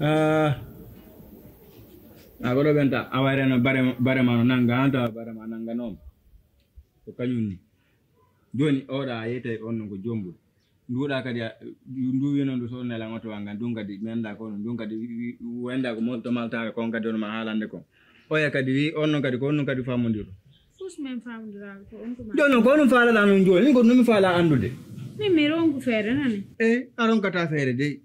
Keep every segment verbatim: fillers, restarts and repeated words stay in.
Ah, a ko ɗo ɓenta, a wayreno bare, bare ma no nanga, an tawa bare ma nanga noon. Ko kañum ni. Jooni, oɗa a yeytay on non ko jombul. Nduɗa kadi, a, ndu wino ndu sodane lan oto wa ngan, ndun kadi mi annda ko on, ndun kadi wi, wi, wenda ko mo, to maltaaka kon kadi on ma haalande kon. Oya kadi wi, on non kadi ko on non kadi famondirɗo. Fus men famdiraaka ko on ko ma. Jooni non ko on faalaɗa non jooni, min ko ɗum mi faala anndude. Min mi ronku feere nani. Eh, a ronkata feere dey.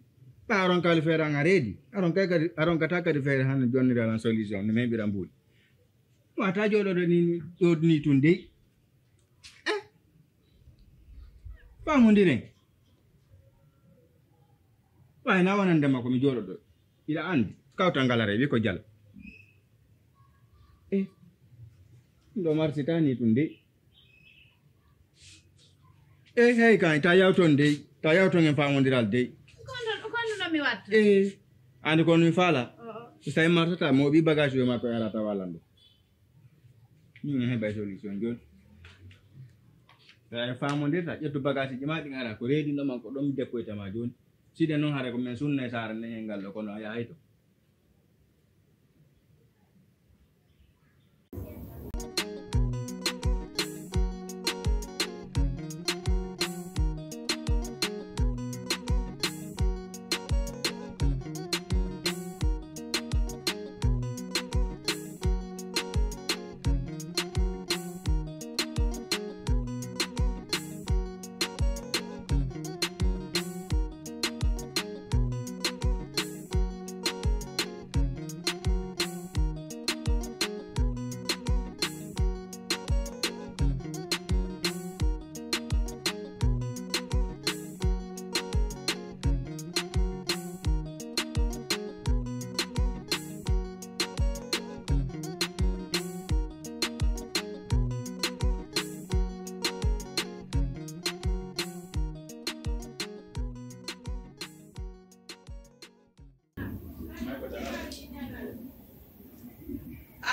Ɓa a ronkaali feere an a reedi. A ronkay kadi, a ronkata kadi feere hannde jonnira lan solution, no meɓira mbuuɗi. Wata jooɗoɗo ni, ɗo ni tun dey. Eh? Famondiren. Ɓay na wonande ma ko mi jooɗoɗo. Ila andi. Kawtal ngal are wi ko jala. Eh. Ɗo marsita ni tun dey. Eh, hey, kan, ta yawton dey. Ta yawton en famondiral dey. Ko non, ko non mi watta. Eh. Andi ko mi faala. Oo. So tawi marsata, mo ɓi bagage yo ma ko yarata walande. Min mi heɓay solution jooni. Tawi famondirta, ƴettu bagage ji ma ɗin ara, ko reedi no ma ko ɗon deppoyta ma jooni. Side non hara ko men sunna e saara nden e ngal ɗo, kono a yahay to.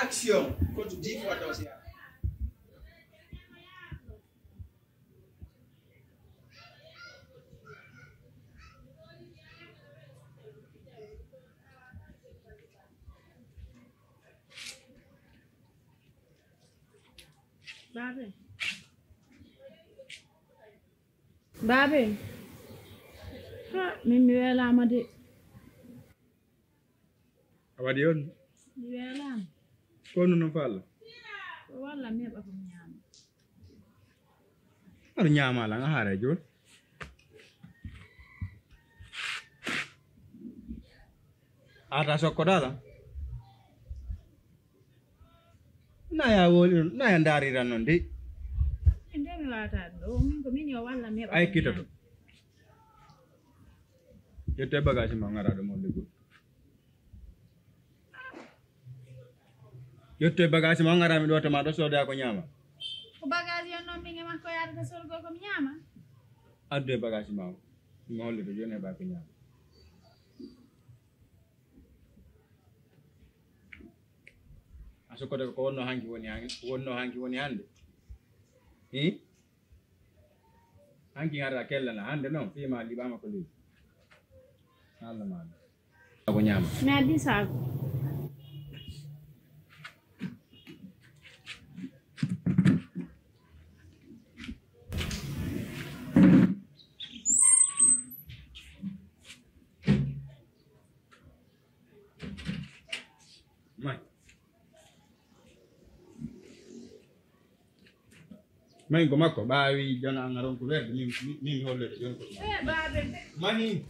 Action. Koto dix fois taw si Babe. Baabe, ha, min mi weelaama de. A waɗi on? Mi weelaama. Ko honno non falla? Ko walla mi heɓa ko mi ñaama. Aɗa ñaama lan, a haara e jooni. A ta sokkoɗaa lan? Naya woni ɗum, naya ndaariran noon de. Min de mi waata ɗum ɗo, min ko min yo walla mi heɓa. Ay ko kitoto. Ƴette bagage ma ngara ɗo mo liggol. Ƴette bagage ma ngara mi ɗo to ma ɗo sooda ko ñaama. Ko bagage yon noon min e makko yaadata sorgo ko mi ñaama. Addu e bagage ma o. Mi hollito jooni heɓa ko ñaama. A sokkoto ko wonno hanki woni han-, wonno hanki woni hannde. Hi? Hanki ngara kellana hannde noon, fii ma liɓaama ko leydi. Allah ma ko ñaama. Mi addi saago. May. May ko makko, ɓaawi jona an aron ko werde, min, min, min mi hollete joni ko. Eh, baabe. Mani.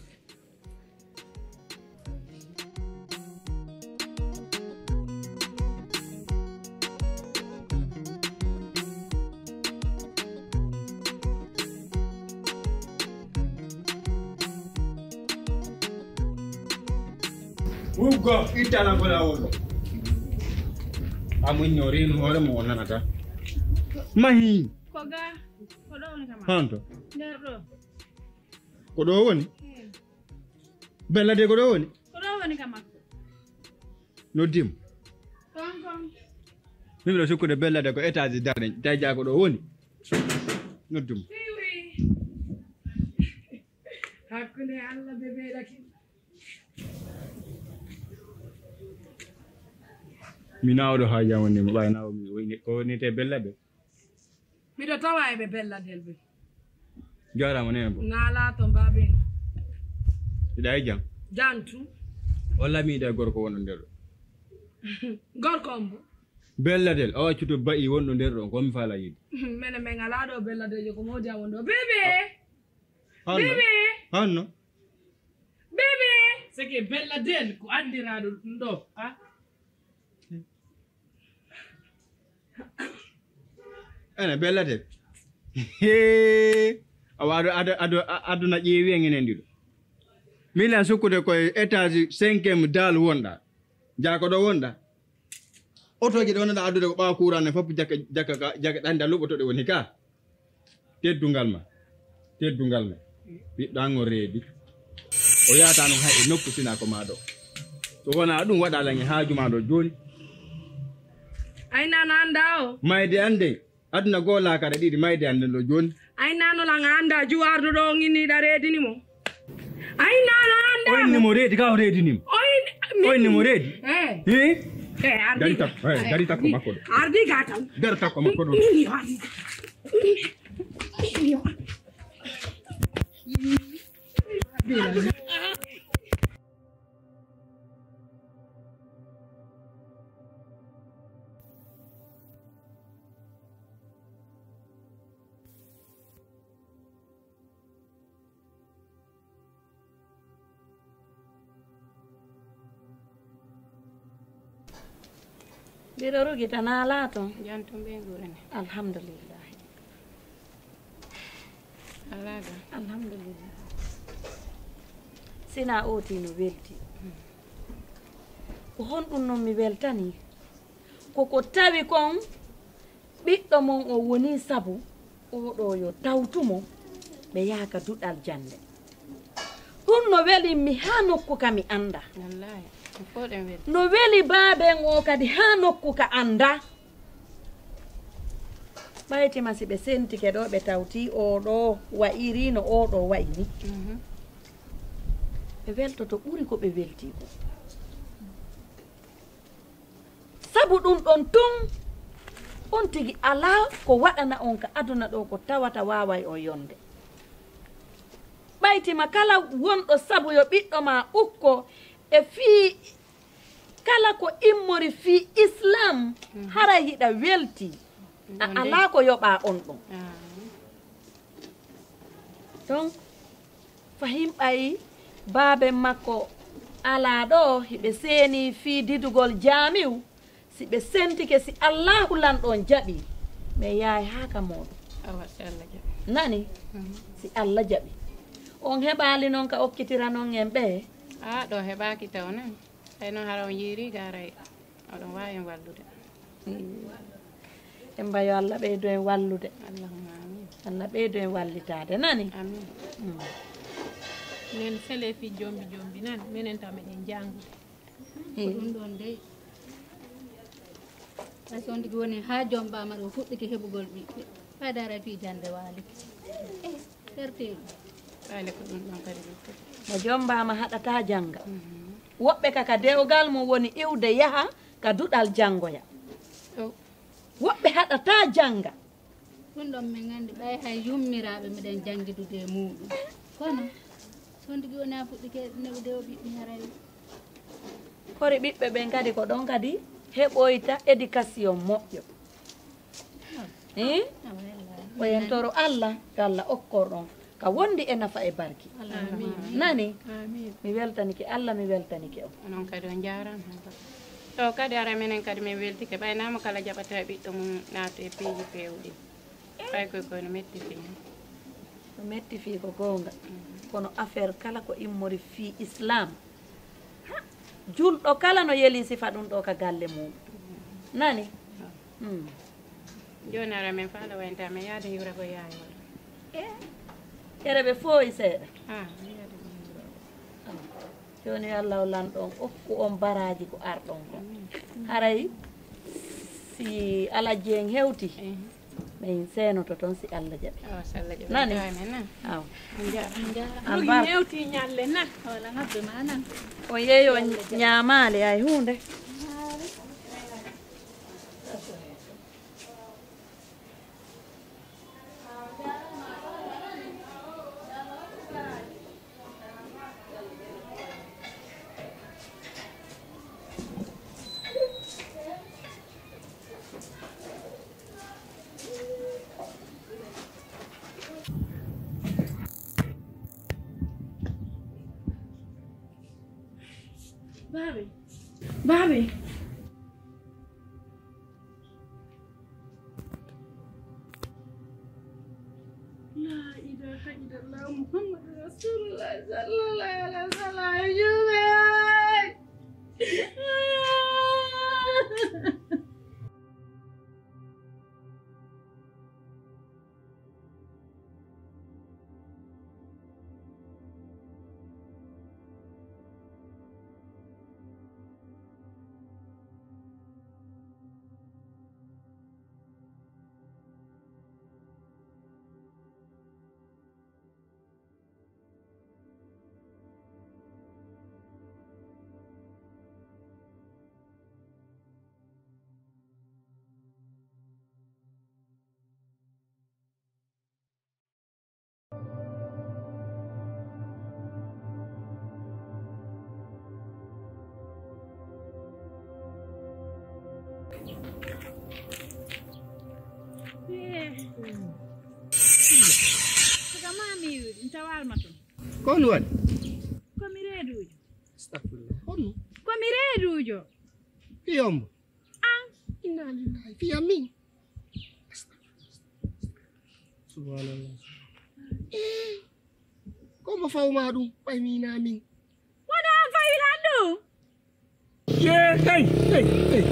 Uggo, ittana ko lawol ɗo. Amun no reenu hoore mo o nanata. Mahi. Ko ga, ko ɗo woni kama. Hanto. Nder ɗo. Ko ɗo woni? Hmm. Bella de ko ɗo woni? Ko ɗo woni kama. Noddim. Kon kon. Min ɗo sukkude bella de ko étage darde. Tawi ja ko ɗo woni? Noddum. Fiwi. Hakkunde Allah be beɗaki. Mi naawɗo haa jam woni mo ɓay naawo mi woni ko woni te bella ɓe. Miɗo tawa e ɓe bella del ɓe. Jaaraama nene bo. Naalaa to mbaabe. Iɗa e jam? Jantu. Walla mi iɗa e gorko wonɗo nder ɗo. Gorko on bo. Bella del, o accuto ba'i wonɗo nder ɗo, ko mi faala yiide. Mene men alaa ɗo bella del ko modi a wonɗo. Bebe! Hanno? Bebe! Hanno? Bebe! Seke bella del ko andiraaɗo ɗum ɗo. Ah? Ene bella del. Hee. Awa ado ado ado aduna ƴeewi en enen ɗiɗo. Milan sukkude koye étage cinquième dal wonɗa. Jaa ko ɗo wonɗa. Otooji ɗo nana addude ko ɓaawa kuuran ne fof jaka jaka ka jaka ɗande luɓotoɗe woni ka. Teddungal ma. Teddungal ma. Ɓiɗɗo an o reedi. O yahata noon hay e nokku sina ko maa ɗo. So wonaa ɗum waɗa lan e haaju maa ɗo jooni. Ay nana annda o. Mayde an dey. Aduna goo laakara ɗiɗi mayde an ɗo jooni. Ay nano lan annda ju arɗo ɗo on inni ɗa reedini mo. Ay nano annda. O inni mo reedi ka o reedini mo. O inni mo reedi. Eh. Eh. Eh, ardi. Dari takko, eh, dari takko makko ɗo. Ardi gatan. Dari takko makko ɗo. Iyo, ardi. Iyo. Mbiɗo rugita naalaa toon. Jantum ɓe nguurani. Alhamdulillahi. Alaaga. Alhamdulillahi. Sina ooti no welti. Ko honɗum noon mi weltani? Koko tawi kon ɓiɗɗo mon o woni sabu oɗo yo tawtu mo ɓe yaaka duɗal jannde. Ɗum no weli mi haa nokku ka mi annda. Wallaahi, ko fof ɗen weli. No weli baaben o kadi haa nokku ka annda. Ɓaytima si ɓe sentike ɗo ɓe tawti oɗo wa'iri no oɗo wa'i ni. Mhm. Ɓe weltoto ɓuri ko ɓe welti ko. Sabu ɗum ɗon tun, on tigi alaa ko waɗana on ka aduna ɗo ko tawata waaway on yonde. Ɓaytima kala wonɗo sabu yo ɓiɗɗo ma ukko e fii kala ko immori fii Islam, haray hiɗa welti. A alaa ko yoɓaa on ɗum. Donc, fahin ɓay baaben makko alaa ɗo, hiɓe seeni fii didugol jaamiw, si ɓe sentike, si Allaahu Lanɗo on jaɓi, ɓe yaay haa ka mooɗon. Awa, si Allah jaɓi. Nani? Mhm. Si Allah jaɓi. On heɓaali non ka okkitira non en ɓe? Aa, ɗo heɓaaki taw non. Tawi noon hara on yiiri gaaray, oɗon waawi en wallude. En mbayo Allah ɓeydo en wallude. Allahumma amin. Allah ɓeydo en wallitaade, nani? Amin. Mm. Nen sele fi jombi jombi nan, menen taw meɗen janngude. Ko ɗum ɗon dey. Hay so on tigi woni haa jombaama ɗo, fuɗɗike heɓugol ɓiɓɓe. Fayda ara fii jannde waalike. Serteeɗi. Ɓayde ko ɗum ɗon kadi ɓiɓɓe. Mo jombaama haɗataa jannga. Mhm. Woɓɓe ka, ka dewgal mum woni iwde yaha ka duɗal janngoya. Oh. Woɓɓe haɗataa jannga. Ɗum ɗon min nganndi ɓay hay yummiraaɓe miɗen janngidude e muuɗum. Kono, so on tigi woni a fuɗɗike neɓude o ɓiɓɓe haray. Kori ɓiɓɓe ɓen kadi ko ɗon kadi heɓoyta éducation moƴƴo. Hein? Ko en toro Allah, yo Allah okkor ɗon ka wondi e nafa e barki. Amin. Nani? Amin. Mi weltanike Allah, mi weltanike on. Onon kadi on njaaraama. Ɗo kadi ara menen kadi min weltike, ɓay naamo kala jaɓata ɓiɗɗo mum naatu e piiji peewɗi. Ɓay koy koy no metti fii. No metti fii ko goonga. Mm. Kono affaire kala ko immori fii Islam. Ha, julɗo kala no yeli sifa ɗum ɗo ka galle mum. Nani? Mm. Jooni ara min faala wayanta min yaade hiwra ko yaawi wala. Eh, ere ɓe fooyi seeɗa. Ah, mi yaade ko hiwra. Ah. Jooni yo Allah o lanɗo on okku on baraaji ko arɗon kon. Amin. Haray si Alhaji en hewti, eh, min seenoto toon si Allah jaɓi. Awa, si Allah jaɓi. Nani? Amin, na. Awa. On njaaraama. An bar- hewti ñalle na. Wala ngabbe ma nan. O yeeyo ñaamaale ay huunde. Baabe. Baabe. La ilaha illallah Muhammadu Rasulullah sallallahu alaihi wasallam. Juuɓe. Ko mi reeduujo. Astagfirullah. Honno? Ko mi reeduujo. Fiyombo. An. Inna lillahi. Fiya min. Astagfirullah. Subhanallah. Eh. Ko mo fawma ɗum, ɓay mi ina min. Wona an fawi lan ɗum? Ye, hey, hey, hey.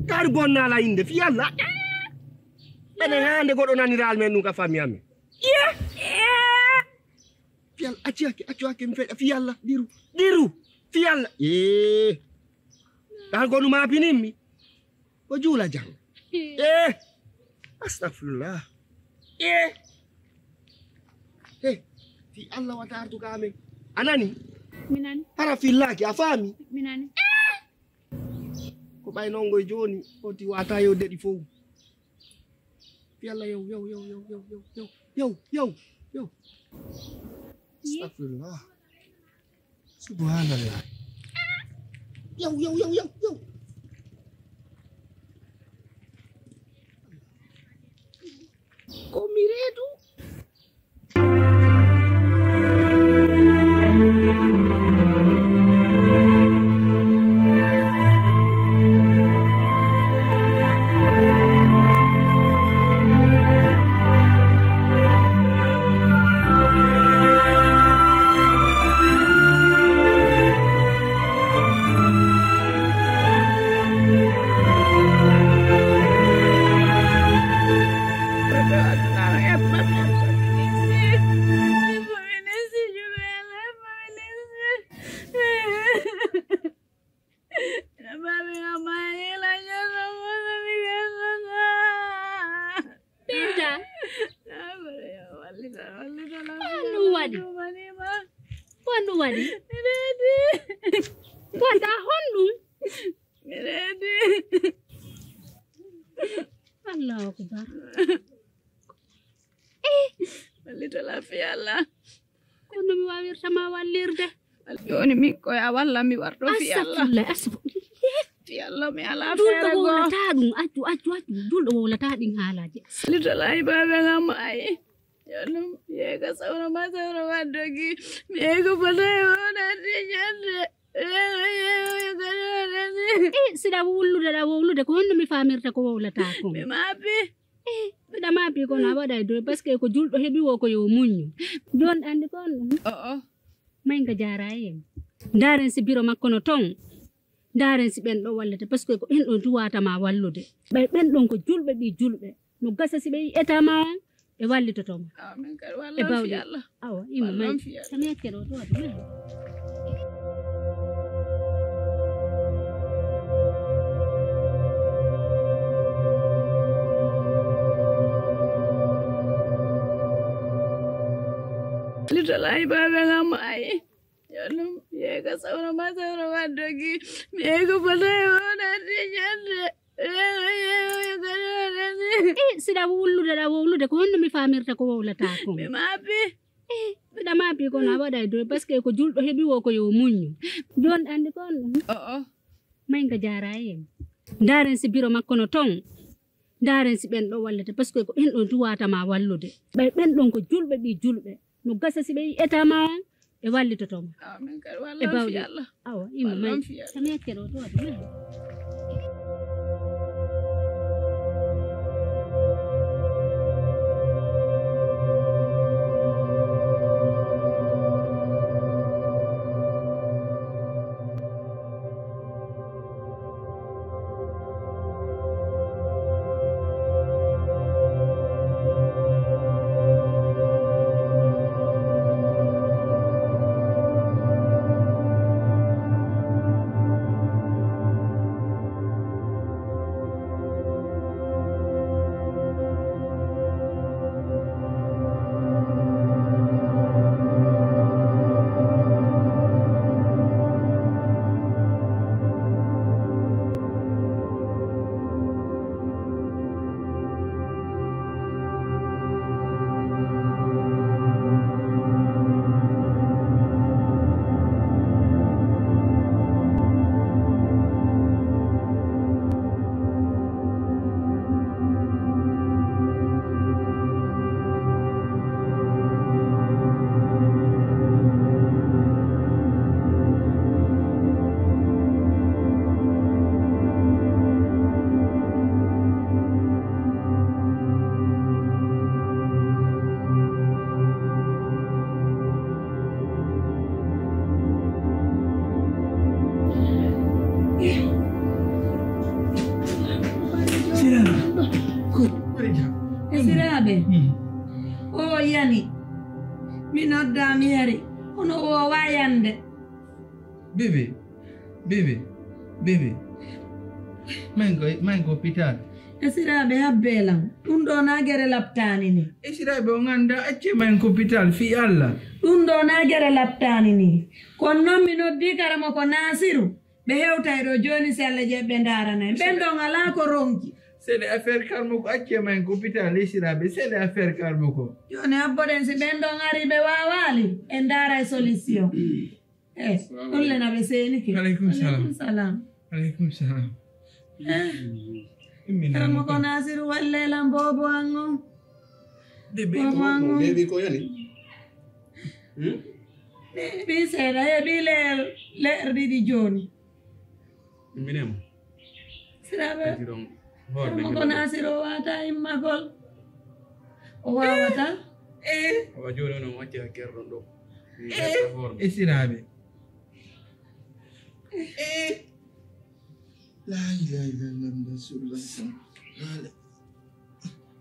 Kar bonna la inde, fi Allah. Ene hande goɗɗo naniral men ɗum ka fami amen. Ye. Fi Allah, acci hakke, acci hakke, mi feɗa, fi Allah, diru, diru, fi Allah. Ye. Ɗan ko ɗum apinimmi. Ko juula jang. Eh. Astagfirullah. Eh. Hey, fi Allah wata artu ka amen. A nani? Mi nani. Hara fillaaki, a faami? Mi nani. Ko ɓay non ngoy jooni, oti wata yo deɗi fow. Fi Allah yow, yow, yow. Astagfirullah. Subhanallah. Yow, yow, yow, yow, yow. Ko mi reedu. Binta. Ko honɗum waɗi? Ko honɗum waɗi? Binta, honɗum? Allahu akbar. Eh. Wallito lafiya Allah. Ko no mi wawirta ma wallirde? Joni min koye a walla mi warto fi Allah. Astagfirullah, astagfirullah. Fi Allah mi ala julɗo feere goo. Wowlata ɗum, accu, accu, accu. Julɗo wowlata ɗin haalaji. Wallito lahi babe ngam ayi. Yo ɗum yeega sawro ma sawro ma dogi. Mi yeega fota e wonande jande. Eh, siɗa wullude, ɗa wowlude, ko honno mi famirta ko wowlata kon? Mi maapi. Eh, miɗa maapi kono a waɗay doy, parce que ko julɗo heɓi wo ko yo muññu. Jon andi ko on ɗum? Oo. Mayga jaara en. Ndaren si biro makko no ton. Ndaren si ɓen ɗo wallete, parce que ko ɓen ɗon tu wata ma wallude. Ɓay ɓen ɗon ko julɓe ɓi julɓe. No gasa si ɓe yi état ma on, ɓe wallitoto ma. Amin kadi, e wallan fi bawɗe Allah. Awa, imma wallan may fi Allah. Tan yeccere o to waɗi men. Little ay babe ngam ay. Yo ɗum yeega sawro ma sawro ma dogi. Mi yeega fota e wonande jande. Eh, siɗa wullude, ɗa wowlude, ko honno mi famirta ko wowlata kon? Mi maapi. Eh, miɗa maapi kono a waɗay doy, parce que ko julɗo heɓi wo ko yo muññu. Jon andi ko on ɗum? Oo. Mayga jaara en. Ndaren si biro makko no ton. Ndaren si ɓen ɗo wallete, parce que ko ɓen ɗon tu wata ma wallude. Ɓay ɓen ɗon ko julɓe ɓi julɓe. No gasa si ɓe yi état ma on, ɓe wallitoto ma. Amin kadi, e wallan bawɗe fi Allah. Awa, imma wallan may fi Allah. Tan yaccere o to waɗi ma. Esiraaɓe, o yani. Mi noddaa, mi yari, kono o waawaa yande. Bébé, bébé, bébé. Mango, mango hôpital. Esiraaɓe, habbee lan. Ɗum ɗoo naa gere laptaani ni. Esiraaɓe, on anndaa, accee man hôpital fii Alla. Ɗum ɗoo naa gere laptaani ni. Kono non mi noddii karamoko Naasiru. Ɓe hewtay ɗoo jooni, si Alla jaɓi ɓe ndaarana en. Ɓen ɗon alaa ko ronki. C'est des affaires karamoko, accee man hôpital, esiraaɓe, c'est des affaires karamoko. Jooni habboɗen, si ɓen ɗon arii ɓe waawaali, en ndaaray solution. Eh, ɗum le na ɓe seenike. Aleykum salam. Aleykum salam. Aleykum salam. Eh. Karamoko Naasiru, wallee lan boobo an on. Bébé. Boobo an on. Bébé ko yani? Hmm? Ɓii seeɗa, e ɓii leer, leer ɗiɗi jooni. Minema. Siraaɓe. Karamoko Naasiru o waata immagol. O waawata. Eh. Awa jooni on wacce hakkere ɗon ɗo. Eh. E siraaɓe. Eh. La ilaha illallah, Rasulullah.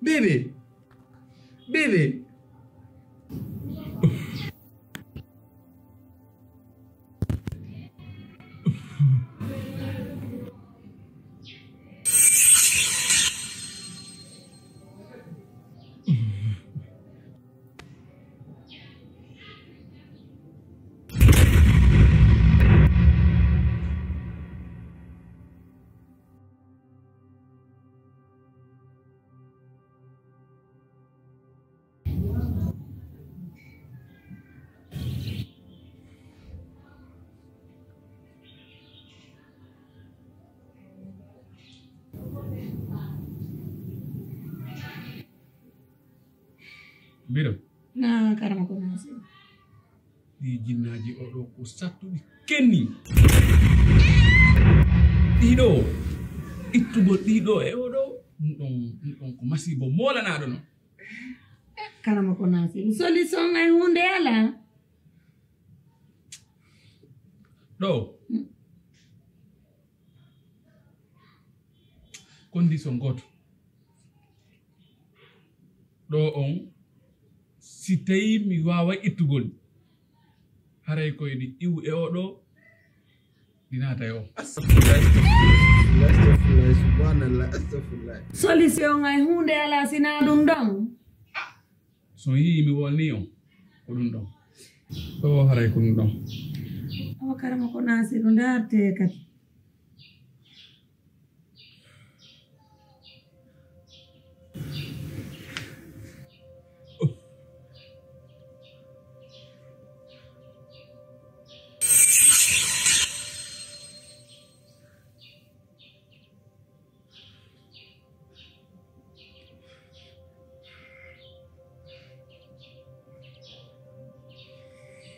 Bébé. Bébé. Biro. Na karama ko nasi. Ɗi jinnaaji oɗo ko sattuɗi kenni. Ɗiɗo, ittugol ɗiɗo e oɗo, ɗum ɗon, ɗum ɗon ko masiibo moolanaaɗo non. Karama ko naasi. Solution ay huunde alaa. Ɗo. Condition gooto. Ɗo on, si tawi mi waaway ittugol, haray koy ɗi iwu e oɗo, ɗi naata e o. Astagfirullah, astagfirullah, astagfirullah, subhanallah, astagfirullah. Solution ay huunde alaa si naa ɗum ɗon. So yii mi wolni on, ko ɗum ɗon. Ɗo haray ko ɗum ɗon. O karama ko Nasiru, ndaarte kadi.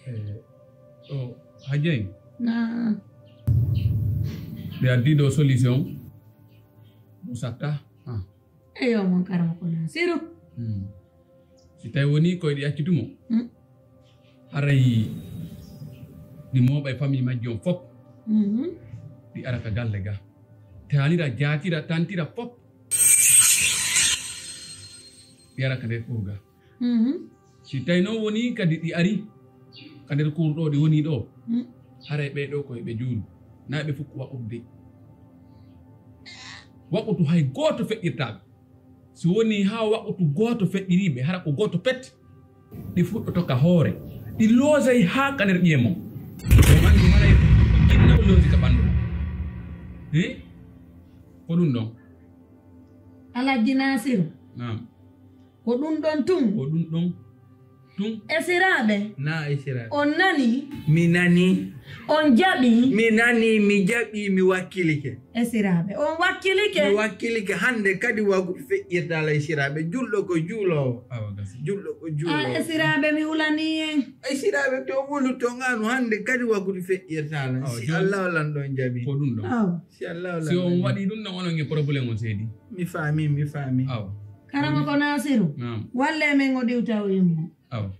Eh, Hajjay. Na. Ɓe addi ɗo solution. Musatta. Ah. Eyo, mon karama ko Nasiru. Hmm. Si tawi woni koye ɗi accutumo. Hmm. Haray ɗi mooɓa e famille majji on fop. Mhm. Ɗi ara ka galle ga. Tanira, jaatira, tantira fop. Ɗi ara ka nder kurga. Mhm. Si tawi noon woni kadi ɗi ari ka nder kuur ɗo ɗi woni ɗo, mm, haray ɓee ɗo ko ɓe juulu, na ɓe fukk waɗude. Waɗutu hay gooto feƴƴirtaaɓe. Si woni haa waɗutu gooto feƴƴiriiɓe, hara ko gooto pet, ɗi fuɗɗoto ka hoore, ɗi loosay haa ka nder ƴiye mum. Ko ɓanndu haray kinnaw loosi ka ɓanndu. He? Ko ɗum ɗon. Alhaji Nasiru. Naam. Ko ɗum ɗon tun. Ko ɗum ɗon tun. Esiraaɓe. Na esiraaɓe. On nani? Mi nani. On jaɓi? Mi nani, mi jaɓi, mi wakkilike. Esiraaɓe. On wakkilike? Mi wakkilike. Hannde kadi wagu feƴƴirta ala esiraaɓe. Julɗo ko juuloowo. Awa, gasi. Julɗo ko juuloowo. A esiraaɓe mi hulani en. Esiraaɓe to wulu to nganu hannde kadi wagu feƴƴirta ala. Awa, si jooni Allah lan ɗon jaɓi. Ko ɗum ɗon. Awa. Si Allah lan ɗon jaɓi. Si on waɗi ɗum ɗon onon e problème on seedi. Mi faami, mi faami. Awa. Karama ko Nasiru. Naam. Walle men o diwta o immo. Awa.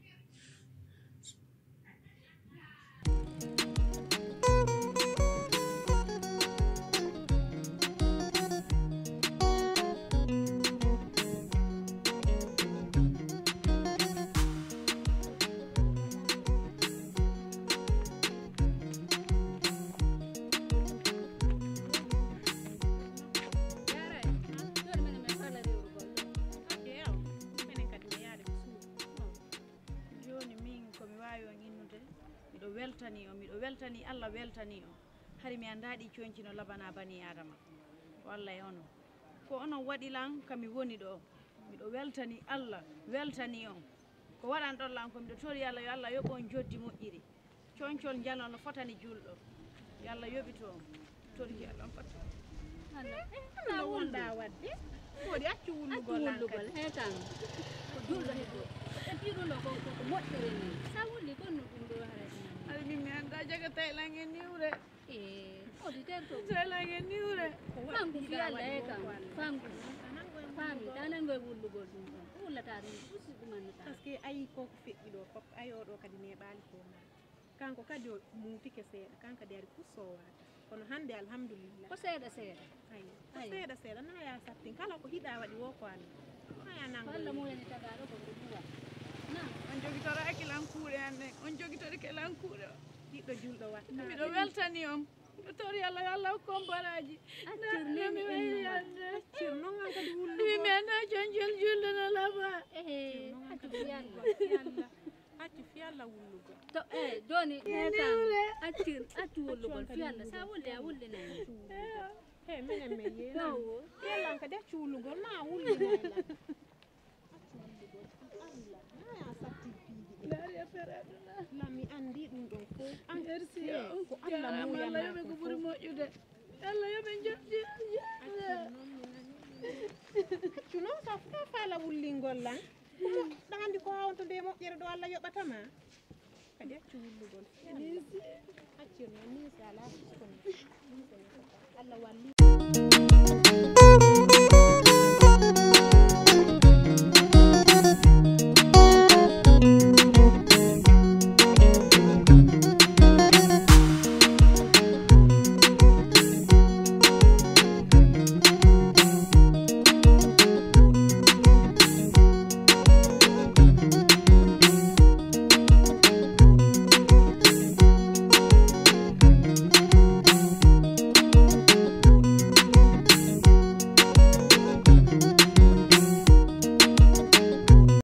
Jooni min ko mi waawi on innude, miɗo weltanii on, miɗo weltanii Allah, weltanii on. Hari mi anndaa ɗi coñci no labana bani Aadama. Wallay onon. Ko onon waɗi lan ka mi woni ɗo. Miɗo weltanii Allah, weltanii on. Ko waɗanɗon lan ko miɗo tori Allah, yo Allah yoɓ on joddi moƴƴiri. Coñcol njano no fotani julɗo. Yo Allah yoɓito on. Torki Allah on foti. Allah, eh, no wonɗaa waɗde? Woodi accu wullugol an kadi. He kan. Ko julɗo heɓo. E pirulo ko, ko, ko moƴƴere ni. Sa wulli kon no ɗum ɗo haray ko nan. Ari min mi anndaa jaga taylan e niwre. Eh, auditeur to. Taylan e niwre. Fangu fi Allah he kan. Fangu. Faami, ta nangoy wullugol ɗum ɗon. Wullata ɗum, pusi ɗum annata. Parce que ayi ko ko feƴƴi ɗo fof, ayi oɗo kadi neɓaali ko ma. Kanko kadi o muutike seeɗa, kanko kadi ari fuu soowaaka. Kono hannde alhamdulillah. Ko seeɗa seeɗa? Ayi, ko seeɗa seeɗa, na ya sattin. Kala ko hiɗa waɗi wo ko an. Na ya nango. Ko Allah muuyani tagaaɗo ko ko duwa. Na. On jogitoraki lan kuuɗe an ɗen. On jogitorike lan kuuɗe o. Ɓiɗɗo julɗo watta. Miɗo weltani on. Miɗo tori Allah, yo Allah hokku on baraaji. Accir ni mi inno ma. Accir non an kadi wullugo. Mi mi annda joñjol julɗo no laba. Ehe, accu fi Allah. Accu fi Allah wullugol. To, eh, jooni, he kan, accir, accu wullugol fi Allah. Sa wulli, a wullinay. He, minen min yeena. Yo wo. Fi Allah kadi accu wullugol, ma a wullinay lan. Accu wullugol. Allah, na ya satti piiji ɗin. Lami anndi ɗum ɗon fof. Merci. Ko Allah muuyannaa ko ɓuri moƴƴude. Allah yoɓe njoɓdi. Accu non, sa fof faala wullingol lan. Ko moƴƴuɗaa anndi ko haa wonto nde moƴƴere ɗo Allah yoɓata ma. Kadi accu wullugol. Accu non, ni sa alaa kono. Allah walli.